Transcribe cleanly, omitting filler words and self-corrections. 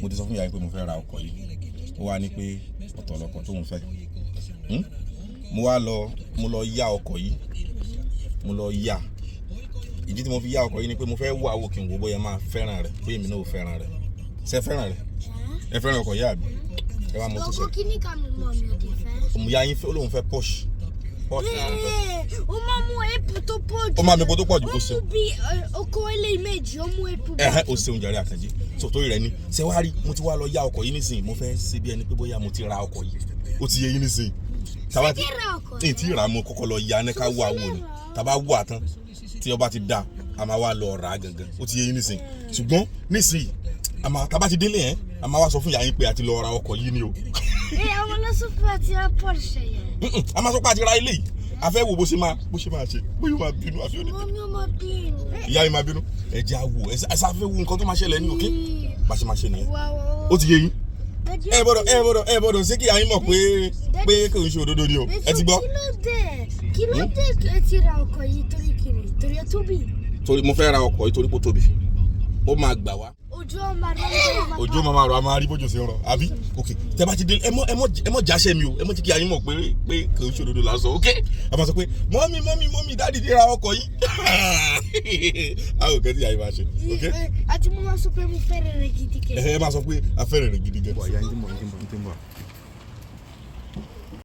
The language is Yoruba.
Mo ti sọ fún ìyá yín pé mo fẹ́ ra ọkọ̀ yìí. Ó wá ní pé ọ̀tọ̀ lọkọ̀ tóun fẹ́. Hmm? Mo wá lọ, mo lọ yá ọkọ̀ yìí. Mo lọ yá. Ìdí tí mo fi yá ọkọ̀ yìí ni pé mo fẹ́ wá wò kí n wò bóyá máa fẹ́ràn rẹ̀, bóyá èmi náà ò fẹ́ràn rẹ̀. Ṣé ẹ fẹ́ràn rẹ̀? Ẹ fẹ́ràn ọkọ̀ yìí àbí? Ẹ wá mo tó Lọ́kọ́ ṣẹlẹ̀. kíní kan mi mọ̀ mi ò dé fẹ́. Ìyá yín ó lóun fẹ́ Porsche. Porsche lòun fẹ́. Ee, ó máa mú epo tó pọ̀ jù. Ó máa mú epo tó pọ̀ jù, Ó ó ṣeun. mú bí oko ilé méjì, ó mú epo Ẹhẹ́, o ṣeun jàre Àkànjí. So torí rẹ̀ ni ṣé wàá rí, mo ti wá lọ yá ọkọ̀ yìí nísìnyí. Mo fẹ́ ṣe bí ẹni pé bóyá mo ti ra ọkọ̀ yìí. Ó ti yé yín nísìnyí. Tàbá ti Ṣé kí ra ọkọ̀ tí tí rà á, mo kọ́kọ́ lọ ya ní ká wá wò ni. Tàbá wà tán, tí ọba ti da, a máa wá lọ rà á gangan. Ó ti yé yín nísìnyí. Ṣùgbọ́n nísìnyí, a máa tàbá ti délé yẹn, a máa wá sọ fún ìyá yín pé a ti lọ ra ọkọ̀ yìí ni o. Ee, àwọn lọ́sọ̀fẹ́ àti Porsche yẹn. A máa sọ pé a ti ra ilé yìí. A fẹ́ wo bó ṣe máa ṣe, bóyá ó máa bínú àfi ó ní. Mummy, ó máa bínú. Ìyá yín máa bínú. Ẹ jẹ́ àwò ẹ sáfẹ́ wo nǹkan tó máa ṣẹlẹ̀ ní òkè bá ṣe máa ṣe nìyẹn. Wá wá wá. Ó ti yé yín. Ẹ gbọ́dọ̀ ṣé kí ìyá yín mọ̀ pé kò ń ṣe òdodo ni o. Ẹ ti gbọ́. Kí ló dé? Kí ló dé ẹ ti ra ọkọ̀ yìí? Torí kiri? Torí ẹ tóbi. Torí mo fẹ́ ra ọkọ̀ yìí torí kó tóbi, ó máa gbà wá. Ojú ọmọ rẹ. Ojú máa rọ, a máa rí bójú ṣe ń rọ àbí? Ok, tẹ bá ti dé, ẹ mọ jáṣẹ mi o. Ẹ mọ jẹ́ kí ìyá yín mọ̀ pé kò ń ṣe òdodo là ń sọ. Ok, a máa sọ pé mummy, mummy, mummy, daddy ti ra ọkọ̀ yìí. A ò kẹ́ tí ìyá yín máa ṣe. Ok. Àti mo máa sọ pé mo fẹ́ràn rẹ̀ gidi gẹ̀. Ẹ máa sọ pé a fẹ́ràn rẹ̀ gidi gan. Ìyá yín ti ń bọ̀, yín ti ń bọ̀, yín ti ń bọ̀.